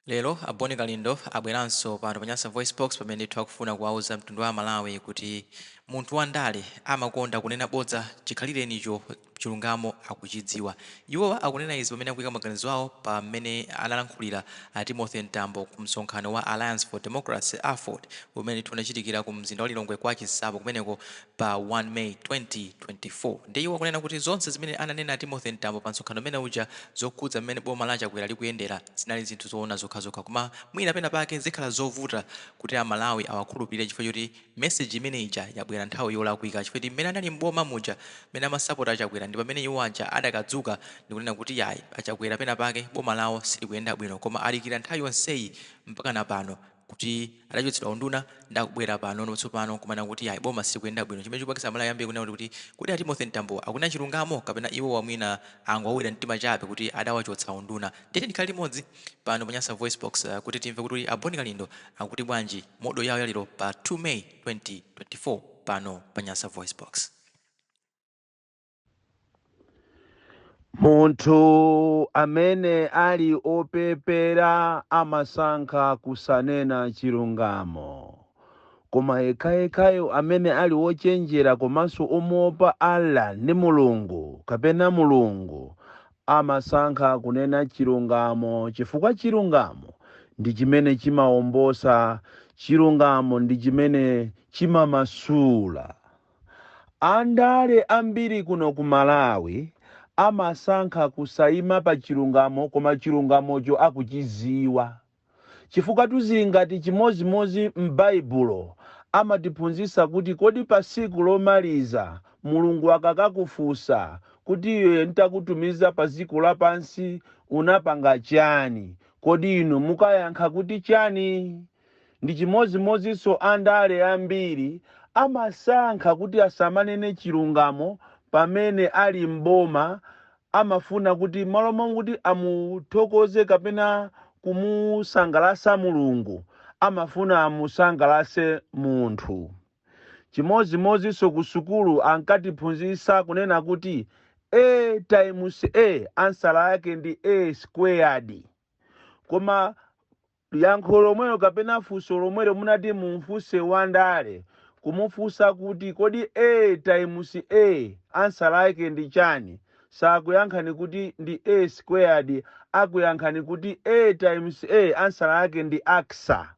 Lero a Bon Kalindo abweranso pano pa Nyasa VoiceBox pamene ndithu akufuna kuwauza mtundu wa Amalawi kuti munthu wa ndale amakonda kunena bodza chikhalirenicho chilungamo akuchidziwa. Iwowa akunena izi pamene akuika maganizo awo pa mmene analankhulira a Timothy Mtambo ku msonkhano wa Alliance for Democracy, Aford, umene ndithu unachitikira ku mzinda wa Lilongwe kwa Chinsapo kumeneko pa 1 May 2024. Ndiye iwo akunena kuti zonse zimene ananena a Timothy Mtambo pa msonkhano umene uja zokhudza mmene boma la Chakwera likuyendera zinali zinthu zoona zokhazokha koma mwina pena pake zikhala zovuta kuti a Malawi awakhulupilire chifukwa choti message imene ija yabwera nthawi yolakwika chifukwa choti mmene anali m'boma muja mmene amasapota a Chakwera ndi pamene iwo aja adakadzuka ndikunena kuti yayi a Chakwera pena pake boma lawo silikuyenda bwino koma adikira nthawi yonseyi mpakana pano kuti adachotsedwa unduna nde akubwera panono tsopano nkumanena kuti yayi boma silikuyenda bwino chimene chikupangitsa Amalawi ambiri kunena kuti kodi a Timothy Mtambowa akunena chilungamo kapena iwowa mwina angowawira mtima chabe kuti adawachotsa unduna ndiye tikhale limodzi pano pa Nyasa VoiceBox kuti timve kuti a Bon Kalindo akuti bwanji model yawo ya lero pa 2 May 2024 pano pa Nyasa VoiceBox. Munthu amene ali opepera amasankha kusanena chilungamo. Koma yekhayekhayo amene ali wochenjera komanso omuopa Allah ndi Mulungu kapena Mulungu amasankha kunena chilungamo chifukwa chilungamo ndi chimene chimaombosa, chilungamo ndi chimene chimamasula. Andale ambiri kuno ku Malawi amasankha kusaima pa chilungamo koma chilungamocho akuchiziwa. Chifukwatu zili ngati chimozimozi m'Baibulo amatiphunzisa kuti kodi pa siku lomaliza Mulungu akakakufusa kuti iwe ntakutumiza pa ziko lapansi unapanga chani kodi inu mukayankha kuti chani? Ndi chimodzimodzinso andale ambiri amasankha kuti asamanene chilungamo pamene ali m'boma amafuna kuti malo mokuti amuthokoze kapena kumusangalasa Mulungu amafuna amusangalase munthu. Chimodzimodzinso ku sukulu ankatiphunzitsa kunena kuti A times A ansala yake ndi A squared. Koma Yankho lomwelo kapena funso lomwelo munati mumfunse wandale kumufunsa kuti kodi A times A ansala yake ndi chani sakuyankhani kuti ndi A squared akuyankhani kuti A times A ansala yake ndi aksa.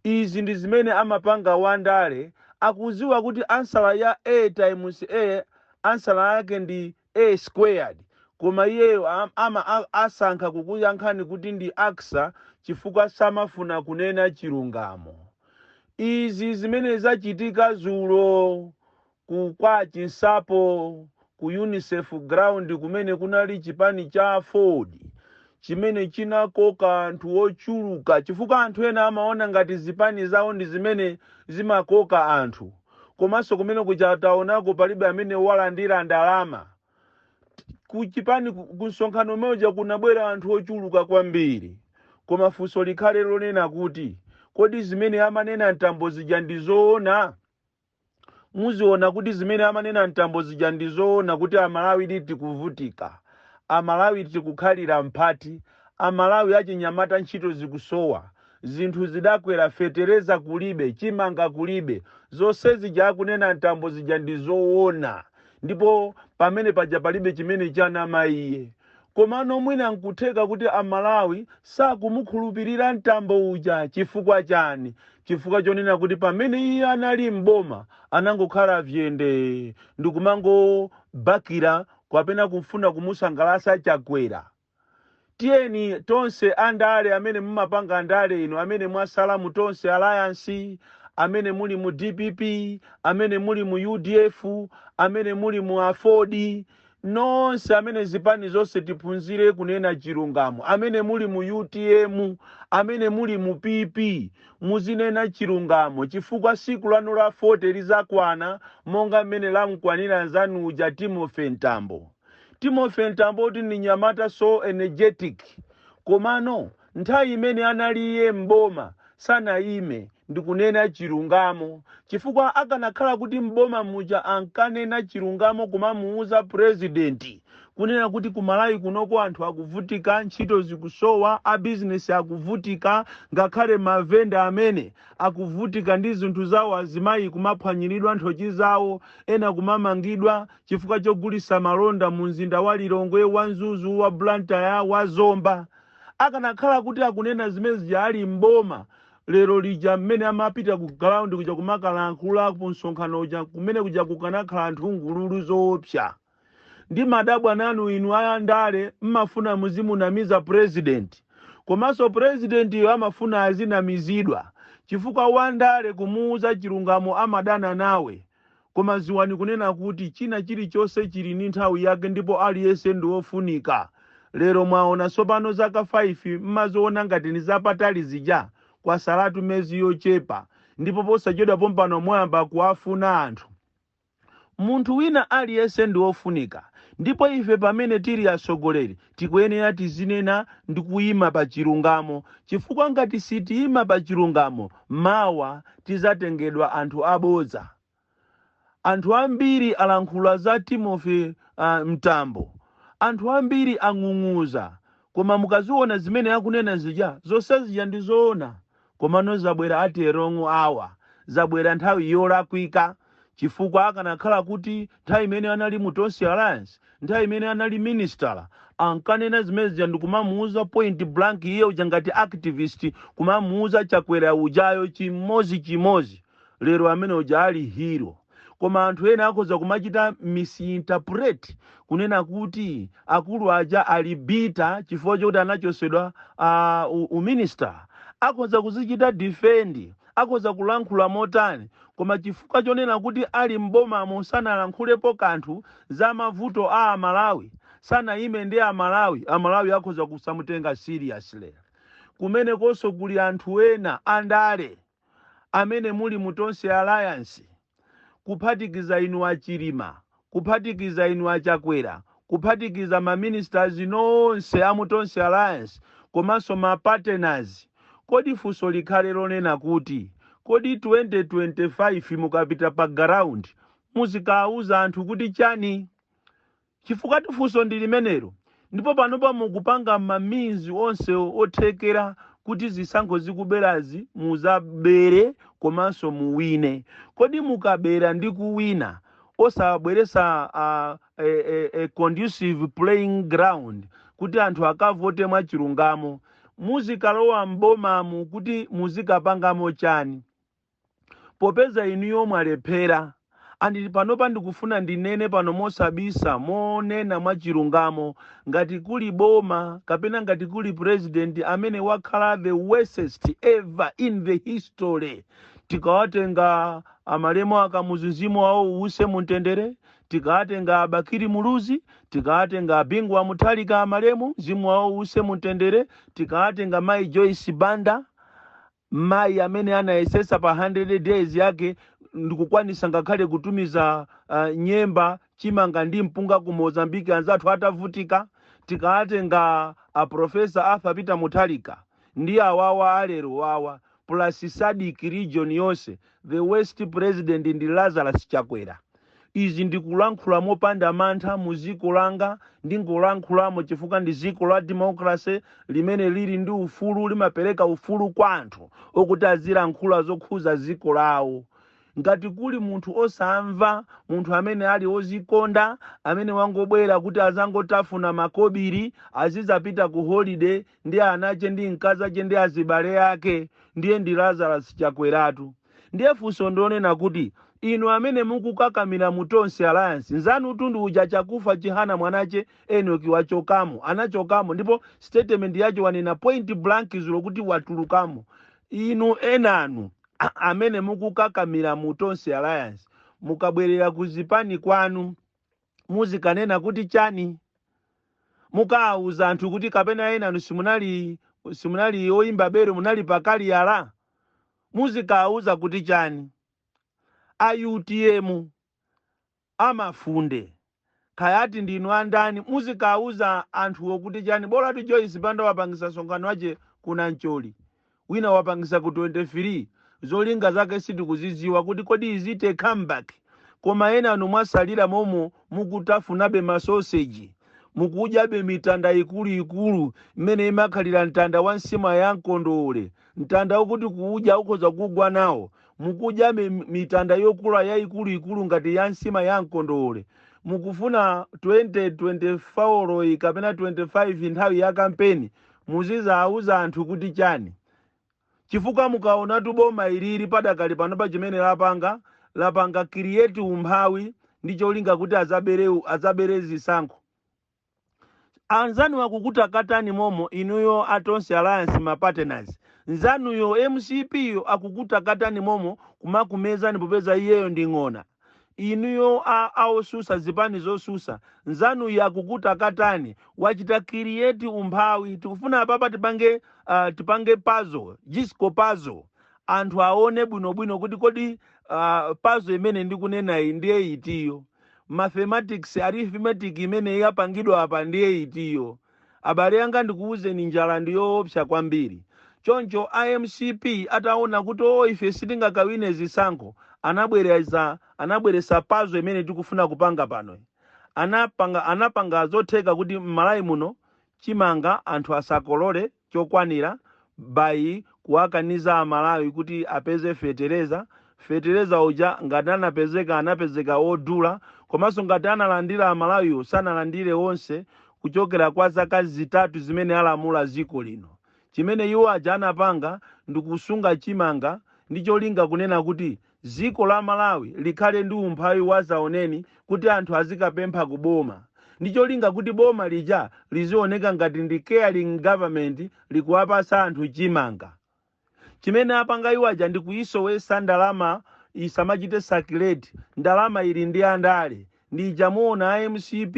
Izi ndi zimene amapanga wandale akuziwa kuti ansala ya A times A ansala yake ndi A squared koma iyeyo ama asankha kukuyankhani kuti ndi aksa chifukwa samafuna kunena chilungamo. Izi zimene zachitika zulo ku kwa Chinsapo ku Unicef ground kumene kunali chipani cha Aford chimene chinakoka anthu ochuluka chifukwa anthu ena amaona ngati zipani zawo ndi zimene zimakoka anthu. Komanso kumene kuja taonako palibe amene walandira ndalama. Kuchipani ku msonkhano umene uja kunabwera anthu ochuluka kwambiri. Koma funso likhale lonena kuti kodi zimene amanena Mtambo zija ndi zoona? Muziona kuti zimene amanena Mtambo zija ndi zoona kuti Amalawi tikuvutika. Amalawi tikukhalira mphati. Amalawi achinyamata ntchito zikusowa. Zinthu zidakwera, fetereza kulibe, chimanga kulibe. Zonse zija akunena Mtambo zija ndi zoona ndipo pamene paja palibe chimene chanama iye. Komano mwina nkutheka kuti a Malawi sakumukhulupirira Mtambo uja chifukwa chani? Chifukwa chonena kuti pamene iye anali m'boma anangokhala vyendee ndikumangobakira kapena kufuna kumusangalasa Chakwera. Tiyeni tonse andale amene mumapanga ndale inu amene mwasala mu Tonse Alliance, amene muli mu dpp, amene muli mu udf, amene muli mu aford, nonse amene zipani zonse tiphunzire kunena chilungamo, amene muli mu utm, amene muli mu pp, muzinena chilungamo chifukwa siku lanu la 40 lizakwana monga mmene lamkwanira nzanu uja Timothy Mtambo. Timothy Mtambo kuti ndi nyamata so energetic komano nthawi imene anali iye m'boma sanayime ndikunena chilungamo chifukwa akanakhala kuti m'boma muja ankanena chilungamo kumamuuza president Kunena kuti ku Malawi kunoko anthu akuvutika, ntchito zikusowa, a bizinesi akuvutika, ngakhale mavenda amene akuvutika ndi zinthu zawo, azimayi kumaphwanyiridwa nthochi zawo, ena kumamangidwa chifukwa chogulisa malonda mu mzinda wa Lilongwe, wa Mzuzu, wa Blantyre, wa Zomba. Akanakhala kuti akunena zimene zija ali mboma lero lija, mmene amapita ku ground kuja kumakalankhula ku msonkhano uja, kumene kuja kukanakhala anthu ngululu zoopsa. Ndi madabwa nanu inu ayandale, mmafuna muzimunamiza president, komanso president iyo amafuna azinamizidwa, chifukwa wandale kumuuza chilungamo amadana nawe. Koma ziwani kunena kuti china chilichonse chili ndi nthawi yake, ndipo aliyense ndi wofunika. Lero mwaona tsopano zaka 5 mmazoona ngati ndi zapatali zija, kwasalatu mezi yochepa, ndipo posachedwa pompano moyamba kuwafuna anthu. Munthu wina aliyense ndi wofunika, ndipo ife pamene tili atsogoleri tikuyenera tizinena ndi kuyima pa chilungamo, chifukwa ngati sitiyima pa chilungamo, mawa tizatengedwa anthu abodza. Anthu ambiri alankhula za Timothy Mtambo, anthu ambiri ang'ung'uza, koma mukaziona zimene akunena zija, zonse zija ndi zoona. Komano zabwera aterongo awa, zabwera nthawi yolakwika, chifukwa akanakhala kuti nthawi imene anali mu Tonse Alliance, nthawi imene anali minister, ankanena zimene zija ndikumamuuza point blank iye uja ngati activist, kumamuuza Chakwera ujayo chimozi chimozi, lero amene uja ali hero. Koma anthu ena akhoza kumachita misinterpret kunena kuti akulu aja ali bitter chifukwa chokuti anachosedwa uminister. Akhoza kuzichita defend, akhoza kulankhula motani, koma chifukwa chonena kuti ali mbomamo sanalankhulepo kanthu za mavuto a Amalawi, sanayime ndi Amalawi, Amalawi akhoza kusamutenga seriously. Kumene konso kuli anthu ena andale amene muli mu Tonse Alliance, kuphatikiza inu aChilima, kuphatikiza inu aChakwera, kuphatikiza maministers nonse a mu Tonse Alliance, komanso ma partners, kodi funso likhale lonena kuti kodi 2025 mukapita pa ground muzikawuza anthu kuti chani? Chifukwa funso ndi limenelo. Ndipo panopa mukupanga maminzi onse othekera kuti zisankho zikuberazi muzabere komanso muwine. Kodi mukabera ndi kuwina, osabweresa a conducive playing ground kuti anthu akavote mwachilungamo, muzikalowa m'bomamu kuti muzikapangamo chani, popeza inuyo mwalephera? And panopa ndikufuna ndinene pano mosabisa, monena mwachilungamo, ngati kuli boma kapena ngati kuli president amene wakhala the worstest ever in the history, tikawatenga amalemu aKamuzu, mzimu wawo uwuse mumtendere, tikawatenga aBakili Muluzi, tikawatenga aBingu wa Mutharika, amalemu mzimu wawo uwuse mumtendere, tikawatenga mayi Joyce Banda, mayi amene anayesesa pa 100 days yake ndikukwanisa ngakhale kutumiza nyemba, chimanga ndi mpunga ku Mozambiki anzathu atavutika, tikawatenga a Professor Arthur Peter Mutharika ndi awawa alero wawa plus SADC region yonse, the worst president ndi Lazarus Chakwera. Izi ndikulankhula mopanda mantha mu ziko langa, ndingolankhulamo chifukwa ndi ziko la democracy limene lili ndi ufulu, limapereka ufulu kwa anthu okuti azilankhula zokhuza ziko lawo. Ngati kuli munthu osamva, munthu amene ali ozikonda, amene wangobwera kuti azangotafuna makobiri, azizapita ku holiday ndi anache ndi mkazi ache ndi azibale ake, ndiye ndi Lazarus Chakweratu. Ndiye funso ndionena kuti inu amene mukukakamira mu Tonse Alliance, nzanu tundu uja Chakufa Chihana, mwanache Enoki wachokamo, anachokamo, ndipo statement yacho wanena point blank zulo kuti watulukamo. Inu enanu amene mukukakamira mu Tonse Alliance, mukabwerera ku zipani kwanu muzikanena kuti chani? Mukawuza anthu kuti kapena enanu simunali oyimba bero, munali pakaliyala? Muzikawuza kuti chani? A UTM amafunde kayati ndinu andani, muzikawuza anthuwo kuti chani? Bolatu Joyce Banda wapangisa msonkhano wache kuna Ncholi, wina wapangisa ku 23, zolinga zake sitikuziziwa kuti kodi izite comeback. Koma ena anu mwasalira momo mukutafunabe masoseji. Mukudyabe mitanda ikuluikulu imene imakhalira mtanda wa nsima ya mkondowole, mtanda wokuti kuudya ukhoza kugwa nawo. Mukudyabe mitanda yokula yayikuluikulu ngati ya nsima ya mkondowole. Mukufuna 2024 iyi kapena 25, nthawi ya kampeni, muzizawuza anthu kuti chani? Chifukwa mukaonatu boma ilili padakali pano, pa chimene lapanga, lapanga create umphawi ndi cholinga kuti azabere zisankho. Anzanu akukutakatani momo, inuyo a Tonse Alliance, ma partners nzanuyo MCP yo akukutakatani momo, kumakumezani popeza iyeyo ndi ng'ona. Inuyo aosusa, zipani zosusa, nzanuyo akukutakatani, wachita create umphawi. Tikufuna apapa tipange puzzle, jigsaw puzzle, anthu aone bwinobwino kuti kodi puzzle imene ndikunenayi ndiye itiyo? Mathematics, arithmetic imene yapangidwa apa ndiye itiyo? Abale anga, ndikuwuzeni, njala ndiyoopsa kwambiri. Choncho iMCP ataona kuti o, ife sitingakawine zisankho, anabweresa puzzle imene tikufuna kupanga pano. Anapanga zotheka kuti m'Malawi muno chimanga anthu asakolole chokwanira by kuwakaniza Amalawi kuti apeze fetereza. Fetereza uja ngati anapezeka, anapezeka wodula, komanso ngati analandira Amalawiwo, sanalandire wonse kuchokera kwa zaka 3 zimene alamula dziko lino. Chimene iwo aja anapanga ndikusunga chimanga ndi cholinga kunena kuti dziko la Malawi likhale ndi umphawi wa zaoneni, kuti anthu azikapempha ku boma, ndi cholinga kuti boma lija lizioneka ngati ndi caring government, likuwapasa anthu chimanga. Chimene apanga iwo aja ndi kuyisowesa ndalama isamachite circulate. Ndalama ili ndi andale, ndija muona MCP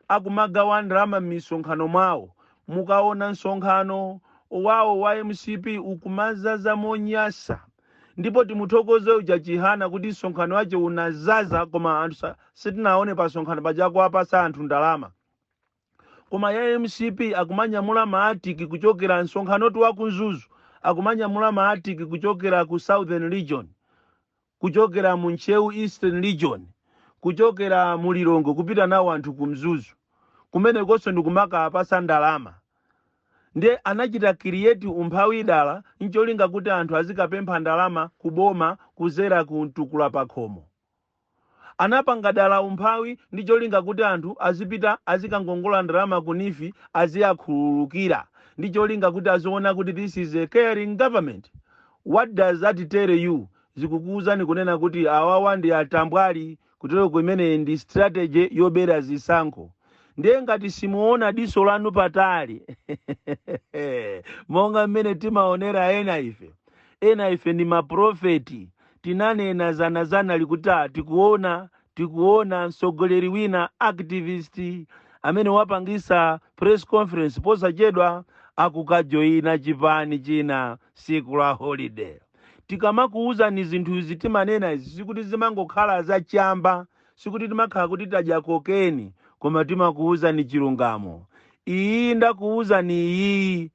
akumagawa ndalama m'misonkhano mwawo. Mukaona msonkhano wawo wa MCP ukumazaza monyasa, ndipo timuthokoze uja Chihana kuti msonkhano wace unazaza, koma anthu sitinaone pa msonkhano pajako apasa anthu ndalama. Koma ya MCP akumanyamula maatiki kuchokera msonkhanotu wa ku Mzuzu, akumanyamula maatiki kuchokera ku Southern Region, kuchokera mu Ntcheu, Eastern Region, kuchokera mu Lilongwe, kupita nawo anthu ku Mzuzu kumenekonso ndikumakapasa ndalama. Ndiye anachita create umphawi dala ncholinga kuti anthu azikapempha ndalama kuboma kuzera ku mtukula pakhomo. Anapanga dala umphawi ndi cholinga kuti anthu azipita azikangongola ndalama ku NEEF, aziyakhululukira, ndi cholinga kuti aziona kuti this is a caring government. What does that tell you? Zikukuwuzani kunena kuti awawa ndi atambwali. Kutero kumeneyi ndi strategy yobera zisankho. Ndiye ngati simuona diso lanu patali monga mmene timaonera ena ife, ena ife ndi maprofeti, tinanena zanazana likuti tikuona mtsogoleri wina, activist, amene wapangisa press conference posachedwa, akukajoyina chipani china siku la holiday. Tikamakuwuzani zinthu izi, timanena izi, sikuti zimangokhala zachamba, sikuti timakhala kuti tadya kokeni, koma timakuwuzani chilungamo. Iyi ndakuwuzani iyi,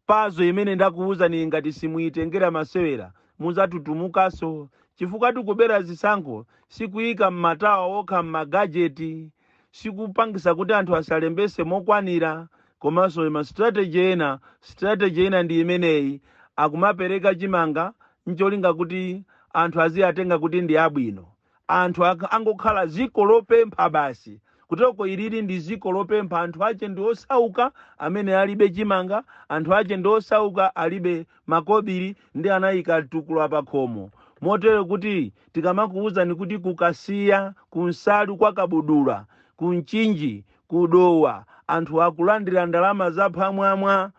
puzzle imene ndakuwuzani, ngati simuyitengera masewera muzatutumukanso, chifukwa tikubera zisankho sikuyika mmatawa okha, mma gadget, sikupangisa kuti anthu asalembese mokwanira, komanso ma strategy ena. Strategy ena ndi imeneyi, akumapereka chimanga ncholinga kuti anthu aziyatenga kuti ndi abwino, anthu angokhala ziko lopempha basi. Kutoko ilili ndi ziko lopempha, anthu ache ndi osauka amene alibe chimanga, anthu ache ndi osauka alibe makobiri, ndi anayika tukula pakhomo. Motero kuti tikamakuwuzani kuti kukasiya, kunsalu, kwa Kabudula, kuMchinji, kuDowa, anthu akulandira ndalama zaphwamwamwa,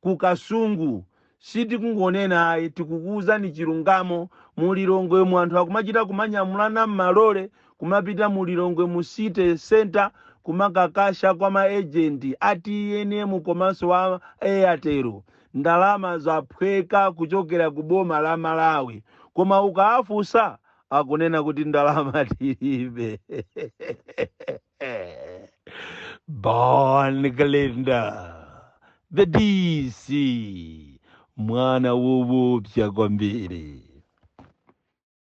kuKasungu, sitikungonena ayi, tikukuwuzani chilungamo. MuLilongwe mu anthu akumachita kumanyamulana m'malole kumapita muLilongwe mu city center kumakakasha kwa ma agent a TNM komanso a Airtel. Ndalama zaphweka kuchokera ku boma la Malawi, koma ukaafunsa akunena kuti ndalama tilibe. Bon Kalindo, the DC, mwana woopsa kwambiri.